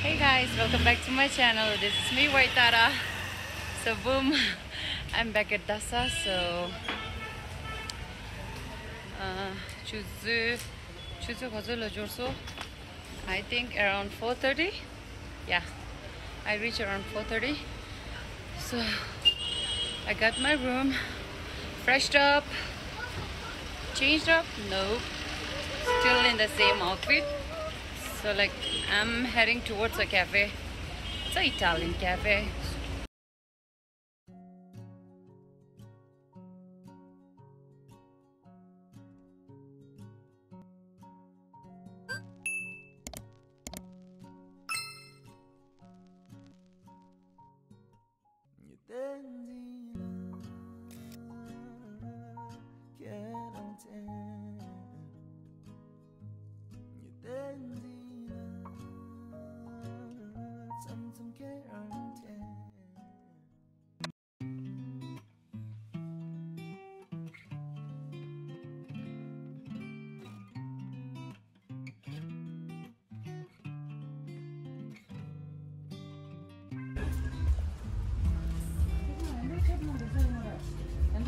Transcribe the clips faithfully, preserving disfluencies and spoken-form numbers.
Hey guys, welcome back to my channel. This is me, Waitara. So boom, I'm back at Dasa. So, uh, ཆུ་ཚོད་ཆུ་ཚོད་ག་ཚོད་ལ་འབྱོར་སོང་། I think around four thirty. Yeah, I reach around four thirty. So I got my room, freshed up, changed up. Nope, still in the same outfit. So like, I'm heading towards a cafe. It's an Italian cafe.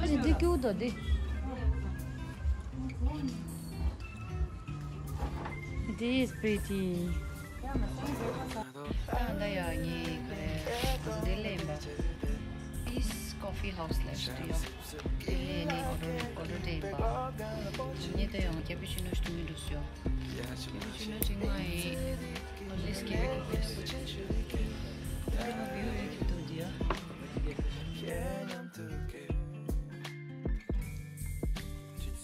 འདི་ཀྱུ་དོ་འདི། This is pretty. ད་ཡ་ངའི་ག་རེ་འདི་ལེན་པ། Peace Coffee House ལ་ཞུ་ཡོད། དེ་ནས་ཨོ་ཌར་ཨོ་ཌར་དེ་ཡིན་པ། ངས་ད་ཡང་ཀེ་པི་ཅི་ནོ་ཞིག་འཐུང་གི་འདུག་ཟེར། ཀེ་པི་ཅི་ནོ་ཅིག་མ་ཡིན། ཨོ་ལེས་ཀེ་པི་ཅི་ནོ་ཞིག་འཐུང་གི་འདུག་ཡ། དུས་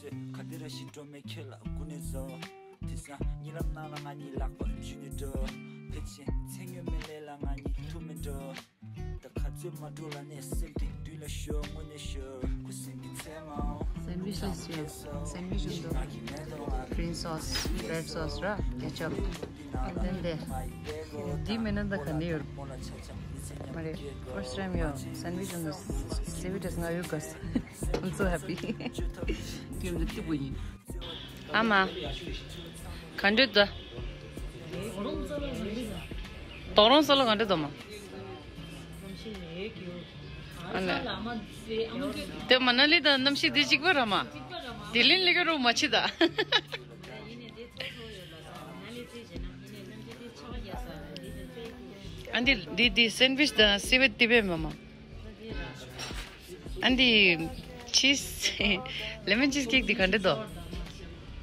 ཚོད་ག་དེ་ར་ཞིག་འགྲོ་མེད་ཁྱེད་ལ་སྐུ་ནས་བཟོ། དེ་སང་ཉི་ལམ་ནང་ལ་ང་གཉིས་ལག་པ་འཇུས་ནས་འགྲོ། ཕལ་ཆེར་མཚན་སྨྱོན་མེད་ལས་ལ་ང་གཉིས་ཐུག་མེད་འགྲོ། ད་ག་ཚོད་མ་འགྲོ་ལ་ནས་སེམས་དེ་དུས་ལ་ཤོར་དངོས་གནས་ཤོར་ཁུ་སིམ་གྱི་མཚན་མའོ། སེན་ཝིཆ་ལ་ཤོར། སེན་ཝིཆ་འདུག Green sauce, red sauce ར་ketchup. And then དེ། འདི་མེད་ན་ད་ག་ནས་ཡོད། མ་རེད། First time ཡོད། སེན་ཝིཆ་འདུག་སེ་ཝི་ཊི་ང་ཡོད་ག I'm so happy. དེ་འདི་ཏི་པོ་ཡིན། ཨ་མ། ག་འདྲ་འདུག་དོ་རོང་སོ་ལོ་ག་འདྲ་འདུག་མ། ཨ་ལ། དེ་མ་ན་ལི་དང་གནམ་གཤིས་འདི་གཅིག་པ་ར་མ། དི་ལིན་ལི་ག་རུ་མ་ཕྱི་ད། ཨ་འདི་འདི་འདི་སེན་ཝིཆ་དང་སི་ཝིཊ་ཏི་བེ་མ་མ། ཨ་འདི་ཆིས་ལེ་མོན་ཆིས་ཀེག་འདི་ག་འདྲ་འདུག་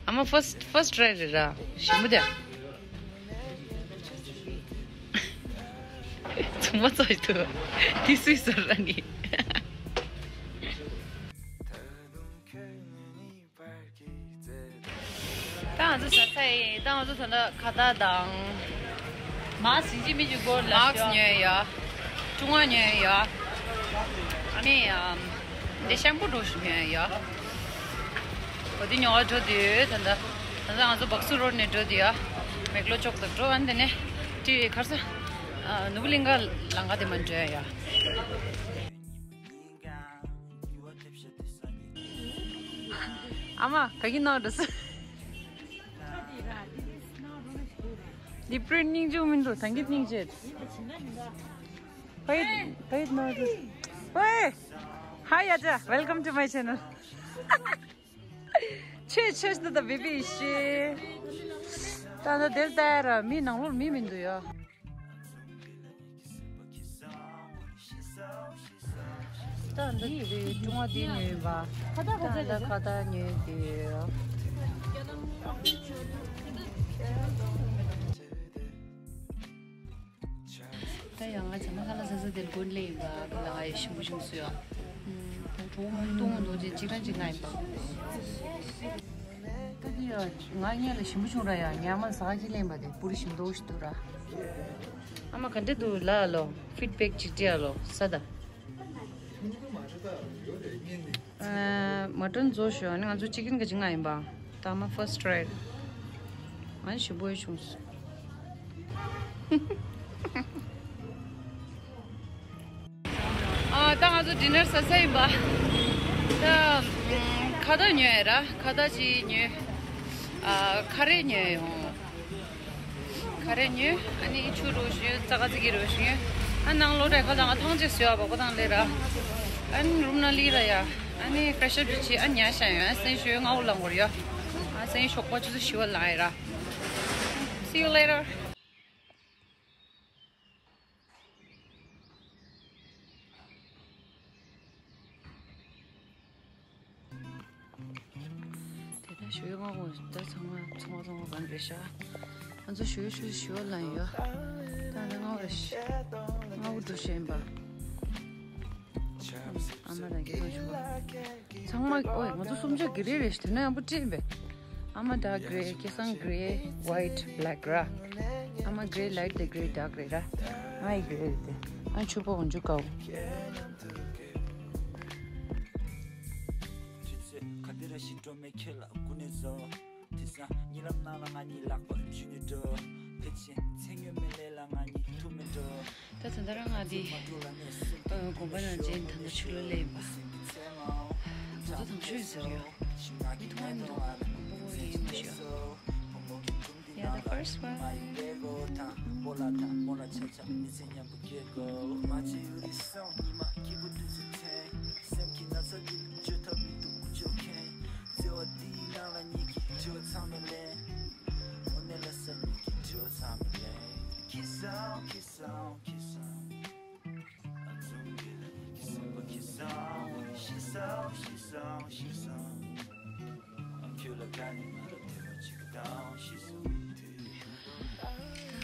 ཨ་མ་first first try རེད་ར། ཞིམ་པོ་འདུག་ཚོང་པ་ཚོ་ཡི་འདུག་འདི་སུས་ཟེར་ར་ནི། ད་ང་ཚོ་ཟ་ས་ཡིན། ད་ང་ཚོ་ད་ལྟ་ཁ་བཏགས་དང་། མཱསི་ཡིན་གཅིག་མིན་གཅིག་སྐོར་ལ་མཱསི་ཉོས་ཡོད། ཆུང་བ་ཉོས་ཡོད། ཨ་ནི་ཨམ། འདི་ཤམ་པུ་འདྲ་ཞིག་ཉོས་ཡོད། འོ་དེ་ཉོ་བར་འགྲོ་དུས་ད་ལྟ། ད་ལྟ་ང་ཚོ་བག་སུ་རོ་ནས་འགྲོ་དུས་ཡ། མེག་ལོ་ཅོག་ཏུ་འགྲོ། ཨ་ནི་དེ་ནས་ཏི་གར་ས། ནུབ་གླིང་ག་ལང་ག་དེ་མ་འགྲོ་ཡ། ཨ་མ་ག་གི་ནང་འགྲོ་སོང་། འདི་པྲིན་སྙིང་རྗེ་མི་འདུག་ད་གིན་སྙིང་རྗེ། ཕ་ཡུལ་ཕ་ཡུལ་ནང་དུ། ཝེ། Hi Aja, welcome to my channel. ཆེ་ཆེ་ད་ད་བི་བི་ཤི། ད་ད་དེར་ལྟ་ར་མི་ནང་ལོགས་མི་མི་འདུག་ཡ། ད་འདི་དེ་ཀྲུང་ཨ་དེ་ཉོས་ཡིན་པ། ད་ད་ཁ་ད་ཉོས་དེ། ད་ཡང་ང་ཚང་མ་ཁ་ལག་ཟ་ཟ་དེར་དགོན་ལེ་ཡིན་པ་ཁ་ལག་ཨ་ཡེ་ཞིམ་པོ་བྱུང་སོང་ཡ། ད་གྲོགས་མོ་གཏོང་འདུག་ཅེས་གཅིག་རང་གཅིག་ང་ཡིན་པ། ད་དེ་ཡ་ང་ཉལ་ལ་ཞིམ་པོ་བྱུང་ར་ཡ། ཉལ་མ་ཟ་ཁ་ཁྱི་ལེན་པ་དེ་པུ་རི་ཞིམ་མདོག་ཞིག་འདུག་ར། ཨ་མ་ག་འདྲ་འདུག་ལ་ལོ་ཕིཌ་བེག་ཅིག་སྤྲད་ལོ་ས་ད། མ་ཊོན་བཟོ་ཞོ་ནི་ང་ཚོ་ཅི་ཀིན་ག་ཅི་ང་ཡིན་པ། ད་མ་first try། ང་ཞིམ་པོ་བྱུང་སོང་། ཨ་ད་ང་ཚོ་ཌི་ནར་ཟ་ས་ཡིན་པ། ད་ཁ་བཏགས་ཉོས་ཡ་ར། ཁ་བཏགས་ཅིག་ཉོས། ཨ་ཁ་རེ་ཉོས་ཡོང་། ཁ་ ག་རེ་ཉོས། ཨ་ནི་ཆུ་རུ་ཞུ་ཙག་ཙིག་གི་རུ་ཞུ། ཨ་ནང་ལོ་རེ་ཁ་དང་ཐང་ཅེས་ཡོད་པ་ཁོ་དང་ལས་ར། ཨ་ནི་རུམ་ན་ལི་ར་ཡ། ཨ་ནི་ཕེ་ཤར་ཅི་ཨ་ཉ་ཤ་ཡོད། ཨ་སེང་ཞུ་ང་འུ་ལང་གོར་ཡོད། ཨ་སེང་ཞོགས་པ་ཆུ་ཚོད་བཞི་བ་ལ་ཡ་ར། See you later. དེ་ད་ཞུ་ཡོད་ང་གོ་ད་ཚང་མ་ཚང་མ་ཚང་མ་གང་རེད་ཤག་ང་ཚོ་ཞུ་ཡོད་ཞུ་ཞུ་བ་ལ་ཡོད། ད་ང་ང་རེ་ཤག་ང་འུ་འགྲོ་ཤེས་ཡིན་པ། ཨ་མ་དང་གི་ང་ཞུ་བ། ཚང་མ་ཨོ་ང་ཚོ་སུམ་ཅུ་གི་རེ་རེ་ཞིག་དེ་ན་ཡང་པོ་ཅི་ཡིན་པས། ཨ་མ་dark grey ཁེ་སང་grey white black ར། ཨ་མ་grey light དེ་grey dark རེད་ར། ང་ཡི་grey རེད་དེ། ཨ་ཆུ་པོ་འོན་ཆུ་ཀའོ། དུས་ཚོད་ག་དེ་ར་ཞིག་འགྲོ་མེད་ཁྱེད་ལ་སྐུ་ནས་བཟོ། དེ་སང་ཉི་ལམ་ནང་ལ་ང་གཉིས་ལག་པ་འཇུས་ནས་འགྲོ། ཕལ་ཆེར་མཚན་ཉོ་མེད་ལས་ལ་ང་གཉིས་ཐུག་མེད་འགྲོ། ད་ད་ལྟ་རང་ང་འདི་དགོན་པ་ནང་རྗེས་ད་ལྟ་ཆུ་ལོ་ལས་ཡིན་པ། ང་ཚོ་དང་ཆུ་ཡོད་ཟེར་ཡོད། མི་ཐུང་བ་མི་འདུག་དགོན་པ་བོ་ཡིན་མི་ཤོད། Yeah, the first one.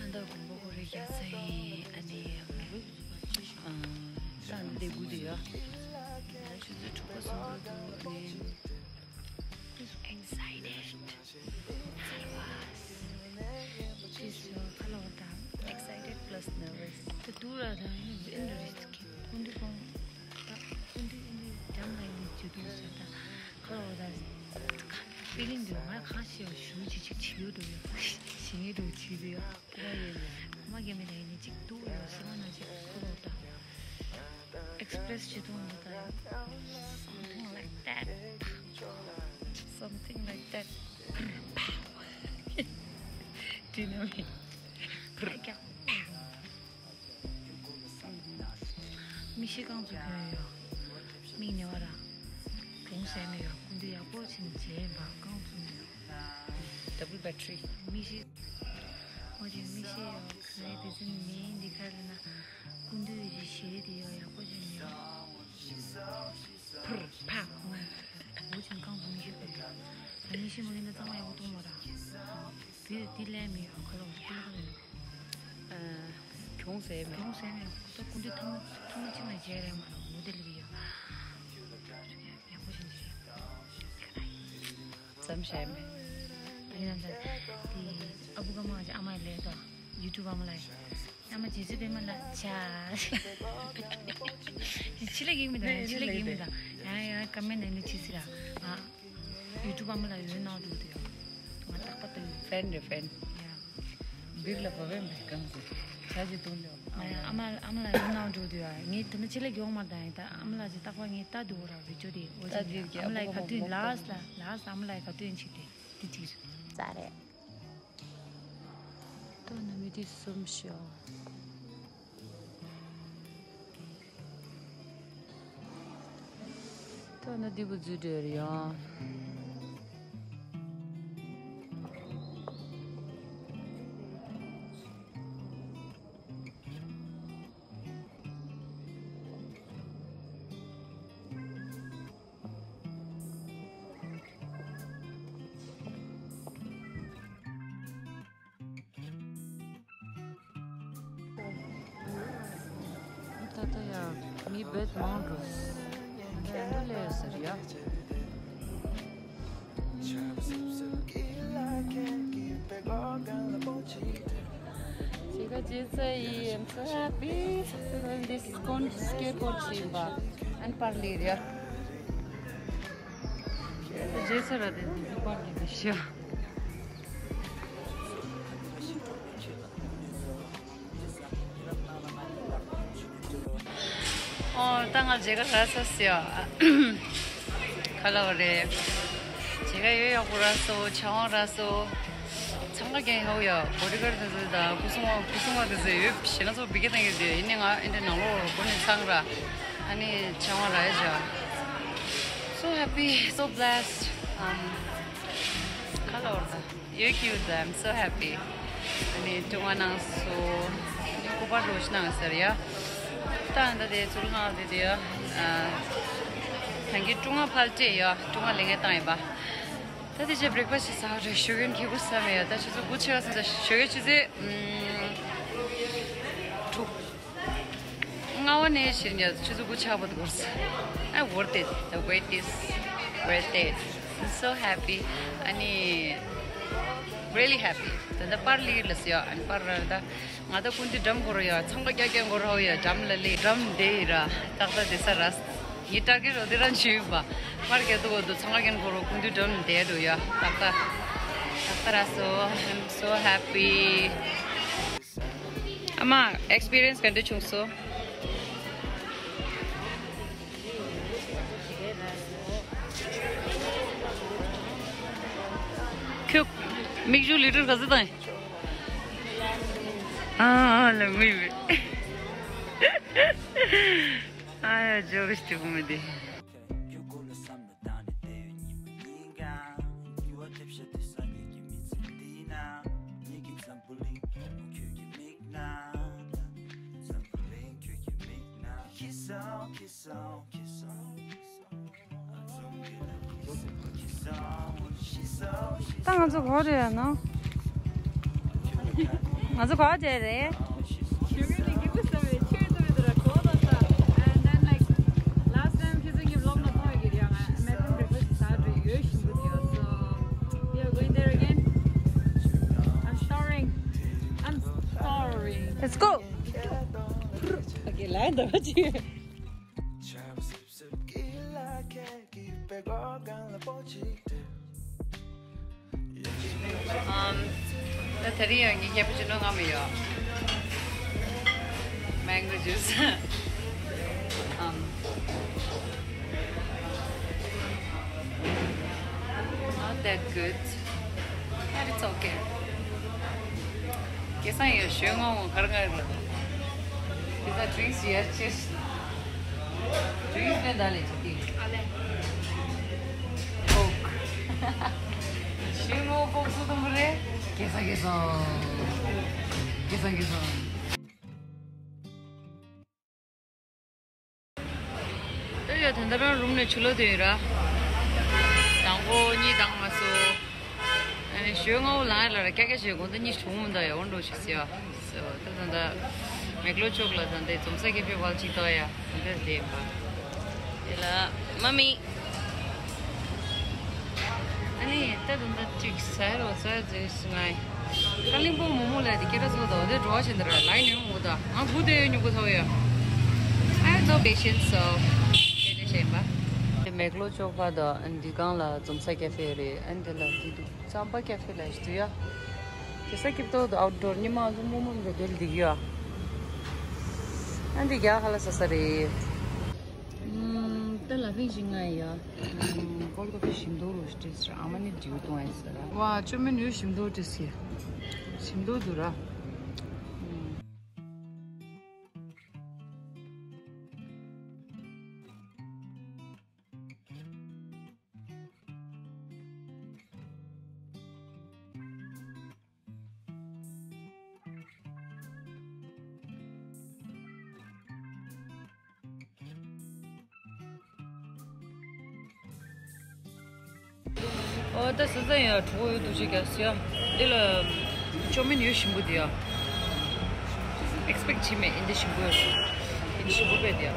ད་ལྟ་དགོན་པ་ཧོ་རེ་རྒྱག་ས་ཡིན། ཨ་ནི་ད་ལྟ་སྒུག་དུ་ཡོད། ཆུ་ཚོད་དྲུག་པ་སོང་འགྲོ་འདུག་ཨ་ནི། Excited. Nervous. She's so ཁ་ལོ་བ་དང་excited plus nervous. ད་དུ་ར་དང་ཡིན་ཨིན་རེ་སི་ཀི་ཀུན་ཏུ་ཀོང་ད་ཀུན་ཏུ་ཨིན་ཌི་འགྲམ་ལ་ཡིན་ཇུ་དུ་ས་ད་ཁ་ལོ་བ་དང་feeling དུ་ང་གང་ཤེས་ཡོད་ཞུ་ཅི་ཅི་ཅི་ཡོད་དུ་ཡོད་ཞི་ངེ་དུ་ཅི་དུ་ཡོད་ཁོ་ཡོད་ཡོད་མ་རྒན་མི་ད་ཡིན་ཅིག་དུ་ཡོད་སེ་མ་ན་ཅིག་ཁ་ལོ་བ་དང་express བྱེད་ཐུབ་མ་ད། Something like that. Something like that. Do you know me? མི་ཤི་རྐང་བཙུགས་ཡོད་ཡོད། མིག་ཉེ་བ་ར། གྲོང་གསེབ་མེད་ཡོད་ཀུན་ཏུ་ཡག་པོ་ཕྱིན་རྗེས་འབག་རྐང་བཙུགས་ཡོད། Double battery. མི་ཤི། ཨོ་ཅེ་མི་ཤི་ཡོད་ཁ་ལས་དེ་ཚོ་མི་འདི་ག་རེ་ན། ཀུན་ཏུ་ཡོད་ཀྱི་ཞེ་དེ་ཡོད་ཡག་པོ་ཅན་ཡོད། ཕུར་ཕག་འུ་ཅན་རྐང་བཙུགས་ཤི་གི་ཡོད། ཨ་ནི་ཤི་མ་གི་ན་གཙང་མ་ཡག་པོ་གཏོང་མ་ར། དེ་དེ་ལས་མི་ཡོད་ཁ་ལོ་ཁ་ལོ་ཁ་ལོ། གྱོང་ཟེར་མེད། གྱོང་ཟེར་མེད། ད་ཀུན་ཏུ་ཐུང་ཐུང་ཅི་མ་བྱས་རེད་མ་ར་འུ་དེ་ལི་ཡོད། ཡག་པོ་ཞིག་འདི་རེད། ཙམ་བཤད་མེད། ཨ་ནི་ནམ་ཟེར་དེ་ཨ་བུ་ག་མ་ཅི་ཨ་མ་ལས་དོ་ཡུ་ཊུབ་ཨ་མ་ལ་ཨ་མ་རྗེ་བཙུན་པད་མ་ལ་ཆ་ཆི་ལ་གིག་མི་དང་ཆི་ལ་གིག་མི་དང་ཡང་ཡང་ཀ་མེན་ནང་ནས་ཆི་སི་ར་ཨ་ཡུ་ཊུབ་ཨ་མ་ལ་ཡོད་ནང་འགྲོ་དུ་ཡོད་ང་རྟག་པ་ལྟ་ཡོད། ཕེན་རེད་ཕེན། ཡ། འདིར་ལ་བབ་པའི་མེད་གང་ཟེར་ཆ་ཅི་གཏོང་ལེའོ། ང་ཡང་ཨ་མ་ཨ་མ་ལ་ཡོད་ནང་འགྲོ་དུ་ཡོད་ངས་དེ་ན་ཆི་ལ་གིག་མ་དང་ཡིན་ད་ཨ་མ་ལ་ཅི་རྟག་པ་ངས་ལྟ་དུ་འོ་ར་བི་ཅོ་དེ་འོ་ཅི་ཨ་མ་ལ་ག་དུས་ལ་སི་ལ་ལ་སི་ཨ་མ་ལ་ག་དུས་ཡིན་ཆིག་དེ་དེ་ཅིག་རེད། ཙ་རེད། ཏོ་ན་མི་དེ་གསུམ་ཤོག་ཏོ་ན་དེ་བུ་རྫུ་འབྲེལ་ཡང་། ད་ལྟ་ཡང་མི་བེད་མང་འགྲོ། ད་ལྟ་ཡང་འདུག་ལས་ཟེར་ཡ། Chika jesa yi, I'm so happy. This is going to skateboard chimba and parliria. Jesa ra de dukan de sha. ཨོ་ད་ང་མཇལ་ཁ་རག་ས་སི་ཡ། ཁ་ལོ་རེད། མཇལ་ཁ་ཡོད་ཡག་པོ་རག་སོང་། ཆང་བ་རག་སོང་། ཚང་མ་ རྒན་ཧོ་ཡ་བོ་ཌི་གཱར་དེ་ཚོ་དང་སྐུ་སྲུང་བ་སྐུ་སྲུང་བ་དེ་ཚོ་ཡོད་ཞེ་ན་ཚོ་བི་ཀེ་བཏང་གི་དེ་ཡིན་ནི་ང་ཨེ་འདྲ་ནང་ལོགས་སྒོ་ནས་ཚང་ར་ཨ་ནི་ཆང་བ་ར་ཡ་བྱ། So happy, so blessed. Um, color. You cute, I'm so happy. ཨ་ནི་ཀྲུང་ཨ་ནང་སོ་སྐུ་པར་རོ་ཤི་ནང་ཟེར་ཡ། ད་ཨ་ད་དེ་ཚུར་ལྷང་དེ་དེ་ཡ། ཨ་ད་གི་ཀྲུང་ཨ་ཕལ་ཏེ་ཡ་ཀྲུང་ཨ་ལེ་ངེ་བཏང་ཡིན་པ། ད་དེ་ཅེ་བྷི་རེག་ཕ་སི་ཟ་རེ་ཞུ་གིན་ཁི་གུ་ས་མེ་ཡ། ད་ཆུ་ཚོད་དགུ་ཆེ་བ་སོང་ད་ཞོ་གེ་ཆུ་ཚོད་ཨམ་དྲུག་ལྔ་བ་ནས་ཕྱིར་ཉལ་ཆུ་ཚོད་དགུ་ཆགས་པ་དུ་གོར་ས། I worth it. The wait is worth it. I'm so happy. ཨ་ནི་really happy. ད་ད་པར་ལི་ལ་སི་ཡ་ཨ་ནི་པར་ར་ད། ང་ད་ཀུན་དུ་འགྲམ་འཁོར་ཡ་ཚང་ཀ་རྒྱ་རྒྱ་འཁོར་ཧོ་ཡ་འགྲམ་ལ་ལི་འགྲམ་དེ་ཡི་ར་ཏག་ཏག་དེ་ས་ར་ཡི་ཏག་གི་རོ་དེ་ར་འཆི་བ་མར་གེ་དུ་གོ་དུ་ཚང་ཀ་རྒྱ་འཁོར་ཀུན་དུ་འགྲམ་དེ་རུ་ཡ་ཏག་ཏག་ཏག་ཏག་ར་སོ། I'm so happy. ཨ་མ་ཨེག་སི་པི་རི་ཡན་སི་ག་འདྲ་བྱུང་སོ། ཁྱོད་མིག་ཆུ་ལི་ཊར་ག་ཚོད་བཏང་། ཨ་ཨ་ལ་མི་མི། ཨ་ཡ་ཇོ་བི་སྟི་བུ་མི་དེ། ད་ང་ཚོ་ག་པར་ཡོད་ནོ། ང་ཚོ་ག་པར་བསྡད་རེད། And then, like, last time ཁྱེད་ཚོ་གཉིས་vlog ནང་མཐོང་ཡོད་ཀྱི་རེད། ང་American breakfast ཟ་འགྲོ་ཡོད་ཞིམ་པོ་དེ་ཡོད། So we are going there again. I'm starving. I'm starving. Let's go. Okay, line the budget. Um, ད་དེ་རིང་ཡང་ངའི་cappuccino ང་མི་ཡོད། Mango juice. Um, not that good. But it's okay. ཁེ་སང་ཡོད་ཞོན་ངོ་ངོ་གར་གར་ལ། ཁེ་སང་drinks ཡར་ཆེ། Drinks ནས་ད་ལས་ཅི་ཏི། Coke. ཞོན་ངོ་Coke སུ་དུམ་རེ། ཁེ་སང་ཁེ་སང་། ཁེ་སང་ཁེ་སང་། ད་ཡ་ད་ལྟ་རང་རུམ་ནས་ཕྱི་ལོགས་དེ་ཡོད་ར། དང་པོ་གཉིས་དང་མ་སོ། ཨ་ནི་ཞོལ་ལྔ་བོ་ལངས་ཡ་ལ་ར་ཀྱ་ཀྱ་ཞོལ་དགོང་དག་གཉིས་བྱུང་མོ་འདའ་ཡ་འོན་འགྲོ་ཞིག་སི་ཡ། སོ་ད་ད་ད་མེག་ལོ་ཅོག་ལ་ད་འདི་འཛོམས་ས་ཀེ་ཕེ་བལ་ཅིག་ཏོ་ཡ་ད་འདི་དེ་ཡིན་པ། དེ་ལ་མ་མི། ཨ་ནི་ད་དུང་ད་ཅིག་ཟ་རོ་ཟ་ཟེར་སི་ང་ཡི། ཀ་ལིང་པོ་མོ་མོ་ལ་དེ་སྐད་གྲགས་ཚོ་དང་དེ་འགྲོ་བ་བཞིན་དུ་ར་ལའི་ནི་མོ་དང་ང་བུ་དེ་ཡོད་ཉུ་གུ་ཐོ་ཡ། I have no patience, so དེ་འདྲ་བྱས་པ། དེ་མེག་ལོ་ཅོག་པ་དང་འདི་གང་ལ་འཛོམས་ས་ཀེ་ཕེ་རེད། ཨ་ནི་དེ་ལ་དེ་དུ་རྩམ་པ་ཀེ་ཕེ་ལ་ཞིག་དུ་ཡ། དེ་ས་ཀིབ་ཏོ་དང་outdoor ཉི་མ་ཚོ་མོ་མོ་འདྲ་དེ་ལ་འདི་གི་ཡ། ཨ་འདི་རྒྱ་ཁ་ལ་ཟ་ས་རེད། ད་ལ་ཕིང་ཞིག་ང་ཡ། ཀོལ་ཀ་ཏ་ཞིམ་མདོག་རུ་སྤྲད་ཟེར། ཨ་མ་ནི་འདིའུ་གཏོང་ཡ་ཟེར། ཝ་ཅོ་མིན་ཡུ་ཞིམ་མདོག་སྤྲད་ཟེར། ཞིམ་མདོག་འདུག་ར། ཨོ་ད་ས་ས་ཡ་གྲོགས་ཡོད་འདུག་ཅིག་ག་ཟེར་ཡ། འདི་ལ་ཅོ་མིན་ཡོད་ཞིམ་པོ་འདི་ཡ། Expect བྱེད་མེད་འདི་ཞིམ་པོ་ཡོད། འདི་ཞིམ་པོ་པས་འདི་ཡ།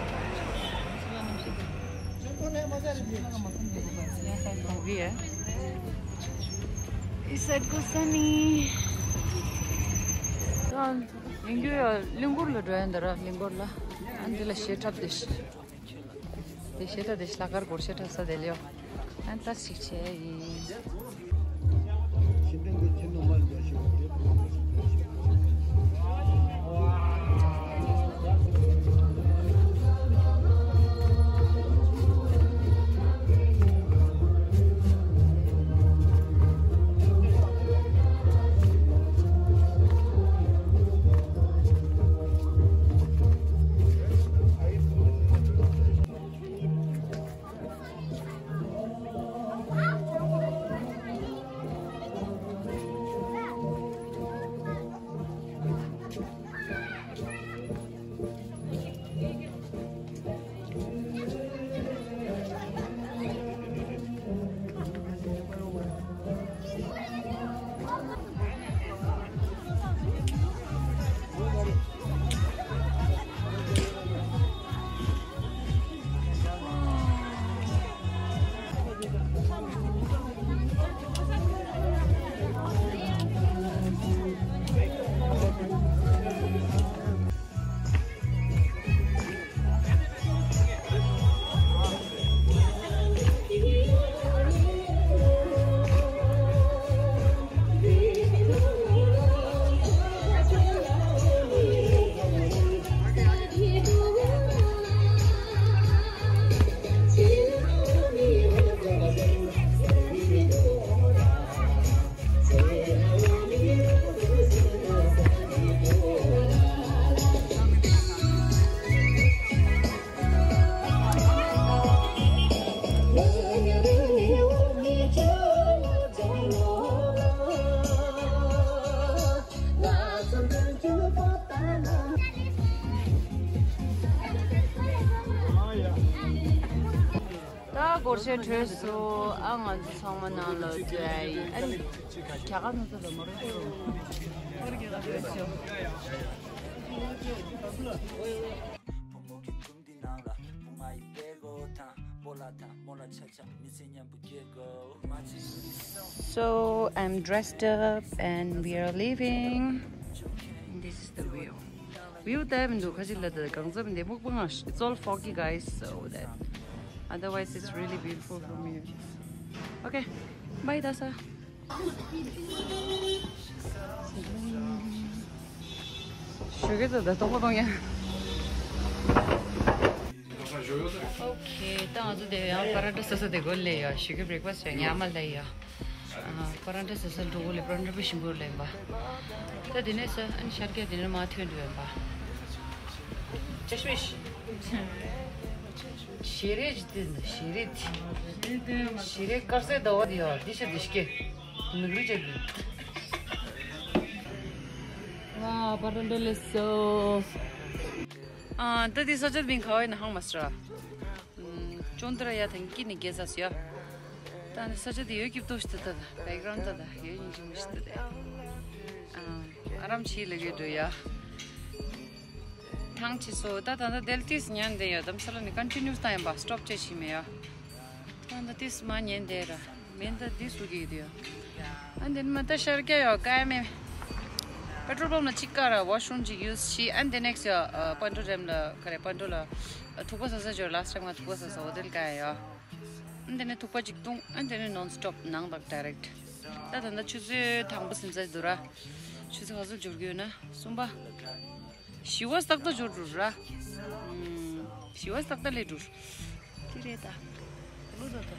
It's so sunny. ཡིན་རྒྱུ་ཡ་གླིང་སྐོར་ལ་འགྲོ་ཡ་འདི་ར་གླིང་སྐོར་ལ། ཨ་འདི་ལ་ཞེ་ཁྲབ་དེ་ཤི། དེ་ཤེ་ཏྲ་དེ་ཤ་ལ་ཀར་གོར་ཤེ་ཏྲ་ས་དེ་ལེའོ། ཨན་ཏ་ཞིག་ཆེ་ཡིན། སྐོར་ཆ་གྲོལ་སོང་། ཨ་ང་ཚོ་ཚང་མ་ནང་ལ་འཛུལ་ཡ་ཡིན། ཨ་ནི་རྒྱ་གར་ནང་ཚོ་ལ་མ་རུ་ཁོ་རུ་ཁོ་རུ་རྒྱ་གར་ཚོ། So I'm dressed up and we are leaving. This is the view. View ད་མི་འདུག་ཁ་ཅིག་ལ་ད་གང་ཙམ་འདི་སྨུག་པ་ང་། It's all foggy, guys, so that otherwise it's really beautiful from here. Okay, bye, Dasa. ཞོགས་ཀས་ད་ལྟ་སྟོང་པ་སྟོང་ཡ། Okay, ད་ང་ཚོ་དེ་ཡང་པ་ར་ཊ་ཟ་ས་དེ་གོ་ལེ་ཡ། ཞོགས་ཀས་བྷི་རེག་ཕ་སི་ཊི་ཡ་ཉལ་མ་ལེ་ཡ། པ་ར་ཊ་ཟ་ས་འགྲོ་གོ་ལེ། པ་ར་ཊ་དཔེ་ཞིམ་པོ་ལེན་པ། ད་དེ་ནས་ས་ཨན་ཤར་ཀྱ་དེ་ནས་མ་ཐོན་འགྲོ་ཡོད་པ། ཅེ་ཤ་མིཤ། ཞེ་རེ་ཇི་དེ་ཞེ་རེ་དེ། ཞེ་རེ་དཀར་ཟས་ཟླ་བ་དེ་ཡ། དེ་ཤ་དེ་ཤ་ཀེ། མིག་རུ་ཅེ་དེ། ཝ། པ་ར་ཊ་ལེ་སོ། ཨ་ད་དེ་ས་ཆ་མིང་ག་བ་ཡིན་ན་ཧང་མ་སི་ར། ཅོན་ཏ་ར་ཡ་དང་ཀི་ནི་གེ་ས་སི་ཡ། ད་ནི་ས་ཆ་དེ་ཡོད་ཀྱི་ཏོ་ཤི་ཏ་ད། བེག་གྷ་རའུན་ཌ་ད་ཡོད་ཉིན་ཅི་མི་ཤི་ཏ་ད། ཨ་རམ་ཆི་ལ་གེ་འགྲོ་ཡ། ཐང་ཆི་སོ། ད་ད་ད་དེལ་ཏིས་ཉན་དེ་ཡ། དམ་ས་ལ་ནི་ཀོན་ཊི་ནིའུ་སི་ད་ཡིན་པ། སི་ཊོབ་ཅེ་ཆི་མེ་ཡ། ད་ད་ཏིས་མ་ཉན་དེ་ར། མེན་ད་ཏིས་སུ་གི་དེ་ཡ། ཨན་དེ་ནི་མ་ད་ཤར་ཀྱ་ཡ་ཀ་མེ། པེ་ཊྲོལ་པམ་ན་ཅིག་ཀ་ར་ཝོཤ་རུམ་ཅིག་ཡུ་སི་ཤི། ཨན་དེ་ནེག་སི་ཡ་པན་ཌོ་རེམ་ལ་ག་རེ་པན་ཌོ་ལ་ཐུག་པ་ཟ་ས་འབྱོར། ལ་སི་ཊ་ཊེམ་ང་ཐུག་པ་ཟ་ས་ཧོ་ཊེལ་ག་ཡ། ཨན་དེ་ནས་ཐུག་པ་གཅིག་བཏུང་། ཨན་དེ་ནས་ནོན་སི་ཊོབ་ནང་དང་ཌའི་རེག་ཊི། ད་ད་ལྟ་ཆུ་ཚོད་དང་པོ་ཟིན་ཚར་འདུག་ར། ཆུ་ཚོད་ག་ཚོད་འབྱོར་གྱི་ཡོད་ན། གསུམ་པ། བཞི་པ་སྟག་རྟ་འབྱོར་འགྲོ་ར། ཨུམ། བཞི་པ་སྟག་རྟ་སླེབས་འགྲོ། དེ་རེད་ད། ལོ་ད་ད།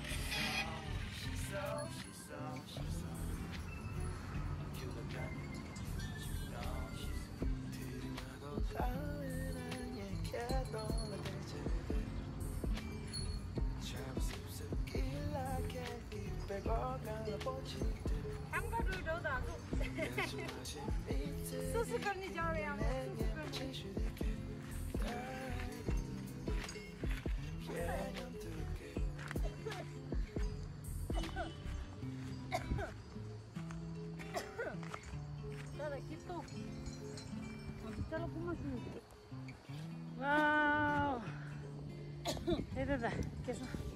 Wow. Hey, da, da. Guess what?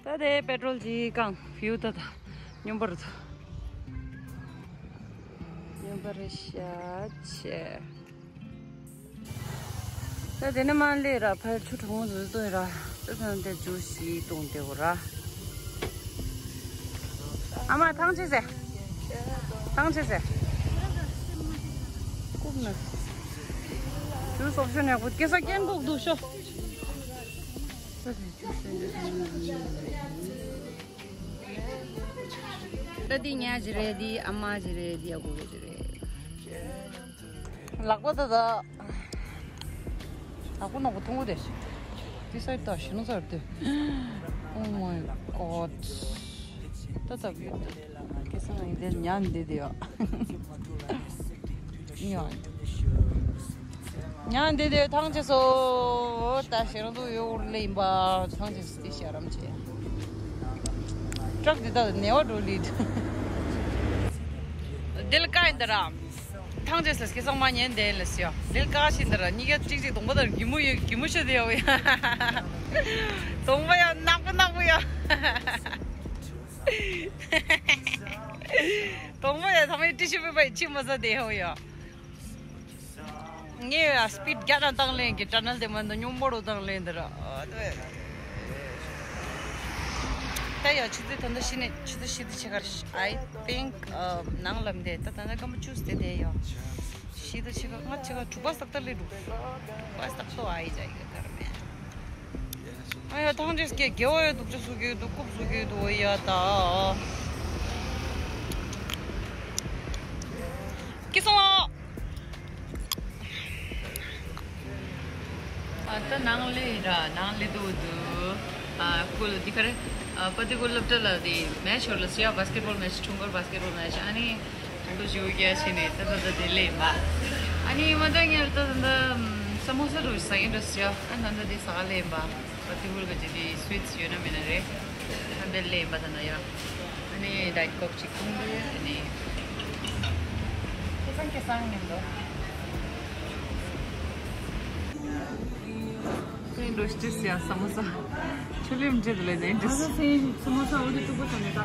ད་དེ་པེ་ཊྲོལ་གྱིས་བཀང་། བིའུ་ད་ད་སྙོམས་པོ་རེད། སྙོམས་པོ་རེད་ཤག་ཆེ། ད་དེ་ནས་མར་སླེབས་ར། ཕར་ཆུ་གྲང་མོ་ཟིག་བཏུང་ཡོད་ར། ད་ད་དེ་ཇུས་ཞིག་བཏུང་བསྡད་ཡོད་ར། ཨ་མ་ཐང་ཆད་ཟེར། ཐང་ཆད་ཟེར། རྐུབ་ན། ཇུས་ཨོབ་ཤན་ཡག་པོ། སྐྱེ་ས་སྐྱེན་པོ་འདུག་ཤོ། ད་འདི་ཉ་ཅིག་རེད། འདི་ཨ་མ་ཅིག་རེད། འདི་ཨ་ཁུ་ཅིག་རེད། ལག་པ་ད་ད། ལག་པ་ནག་པོ་ཐུང་པོ་དེ། འདི་སའི་ད་ཞི་ནུ་སར་དེ། Oh my God. ད་ད་བུ་ད། ཁེ་སང་ཡིན་དེ་ཉ་འདི་དེ་ཡོད། ཡོད། ཉ་འདི་དེ་ཐང་ཆད་སོང་། ད་ཞེ་རང་ཚོ་ཡོད་འུར་ལེ་ཡིན་པ། ཐང་ཆད་སོང་། དེ་ཤ་རམ་ཆེ། ཊྲག་འདི་ད་ནེ་བ་འགྲོ་ལི། འདི་ལ་ཀ་ཡིན་ད་ར། ཐང་ཆད་སོང་། ཁེ་སང་མ་ཉན་དེ་ལ་སི་ཡ། འདི་ལ་ཀ་ཤིན་ད་ར། གཉིས་ཀ་གཅིག་གཅིག་གདོང་པ་ད་ར་གི་མོ་ཡོད། གི་མོ་ཤ་དེ་ཡོད་ཡ། གདོང་པ་ཡ་ནག་པོ་ནག་པོ་ཡ། གདོང་པ་ཡ་ཚང་མས་ཏི་ཤུ་པེ་པར་ཡི་ཕྱི་མ་ཟ་དེ་ཡོད་ཡ། ངས་ཡ་སི་པིཌ་བརྒྱ་ན་བཏང་ལེན་གི། ཊ་ནལ་དེ་མ་འདི་སྙོམས་པོ་རུ་བཏང་ལེན་འདི་ར། ཨ་དེ། ད་ཡ་ཆུ་ཚོད་ད་ལྟ་ཤི་ནས་ཆུ་ཚོད་ཕྱེད་དང་ཕྱེད་ཀར། I think ནང་ལམ་དེ་ད་ད་ལྟ་སྐར་མ་བཅུ་ཙམ་དེ་ཡ། ཕྱེད་དང་ཕྱེད་ཀ་ལྔ་ཕྱེད་ཀ་དྲུག་པ་སྟག་རྟ་སླེབས་འདུག་དྲུག་པ་སྟག་རྟ་ཨ་ཡི་ཅག་ཡི་ག་གར་མེད། ཨ་ཡ་ཐང་ཆད་སོང་། དགེ་བ་ཡོད་འདུག་ཅ་སུ་གི་འདུག་རྐུབ་སུ་གི་འདུག་འོ་ཡ་ད། སྐྱིད་སོང་ཨ། ཨ། ད་ནང་ལས་ར་ནང་ལས་དུ་དུ་ཨ་ཀུལ་འདི་ག་རེ་ཨ་པ་ཏི་ཀུལ་སློབ་གྲྭ་ལ་དེ་མེཆ་ཡོད་ལ་སི་ཡ་བཱ་སི་ཀེ་ཊི་བོལ་མེཆ་ཁྲུང་སྐོར་བཱ་སི་ཀེ་ཊི་བོལ་མེཆ་ཨ་ནི་ཁོ་ཞུ་རྒྱ་ཆེ་ནས་ད་ད་ད་དེ་ལས་ཡིན་པ། ཨ་ནི་མ་ད་ངས་ད་ད་ད་ས་མོ་ས་རུ་ཟ་ཡིན་འགྲོ་སི་ཡ་ཨ་ད་ད་དེ་ཟ་ག་ལས་ཡིན་པ། པ་ཏི་ཀུལ་ག་ཅི་དེ་སུ་ཝི་ཊི་ཡོད་ན་མེད་ན་རེད། ཨ་འདི་ལས་ཡིན་པ་ད་ན་ཡ། ཨ་ནི་ཌའེ་ཊི་ཀོག་ཅིག་འཐུང་དུས་ཨ་ནི། ཁེ་སང་ཁེ་སང་མིན་འདུག་ཁྱོད་འགྲོ་ཤི་ཡ་ས་མོ་ས། ཆུ་ལིམ་འདྲེ་ལས་ནས་འདྲེ། ཨ་ས་སེ་ས་མོ་ས་འོ་དེ་ཏུ་པོ་ས་མེད་ད།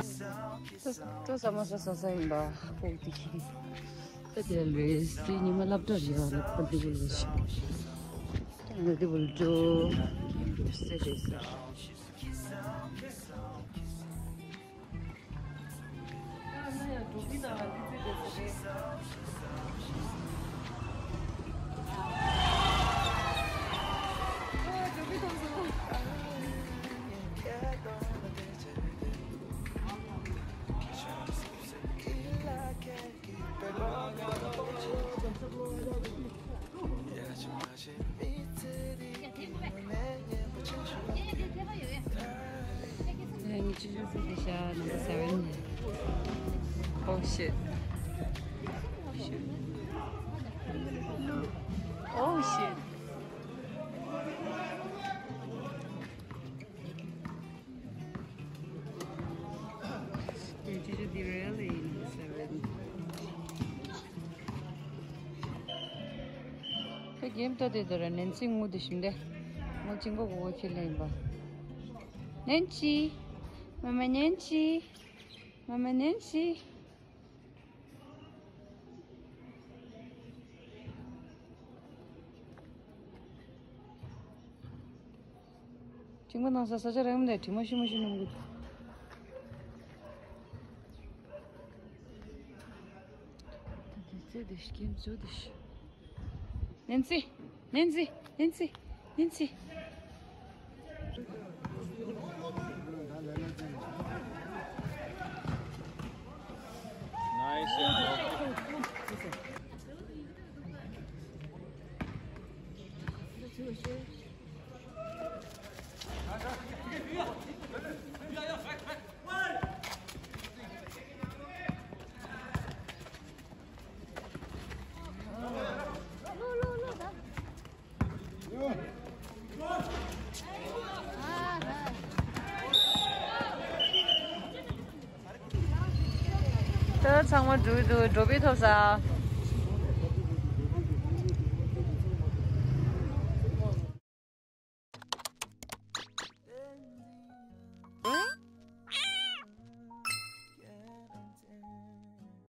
ཏུ་ས་མོ་ས་ས་ས་ཡིན་པ་ཧ་གོ་དེ་ཁྱི་དེ། ད་དེ་ལས་དེ་ཉི་མ་སློབ་གྲྭ་རེད་ཨ་ལབ་པ་འདི་བུ་ལས་ཤི། ད་འདི་བུ་འགྲོ། འགྲོ་སེ་རེད་ས། Oh shit. Oh shit. ཁྱོད་གེམ་ལྟ་དེ་ལྟར་ནན་སི་ངུ་དེ་ཞིམ་དེ། ངུ་ཅིང་གོ་གོ་གོ་ཁྱེར་ལེན་པ། ནན་སི། མ་མ་ནན་སི། མ་མ་ནན་སི། ཅིང་པ་ནང་ས་ས་ཆ་རེད་མོ་དེ་དྲི་མ་ཤི་མ་ཤི་ནམ་གི། ད་དེ་ཚེ་དེ་ཤི་གེམ་ཚོ་དེ་ཤི། ནན་སི། ནན་སི། ནན་སི། ནན་སི། Nice. ད་ཚང་མ་འགྲོ་གི་འདུག་འགྲོ་པའི་ཐོབ་ས།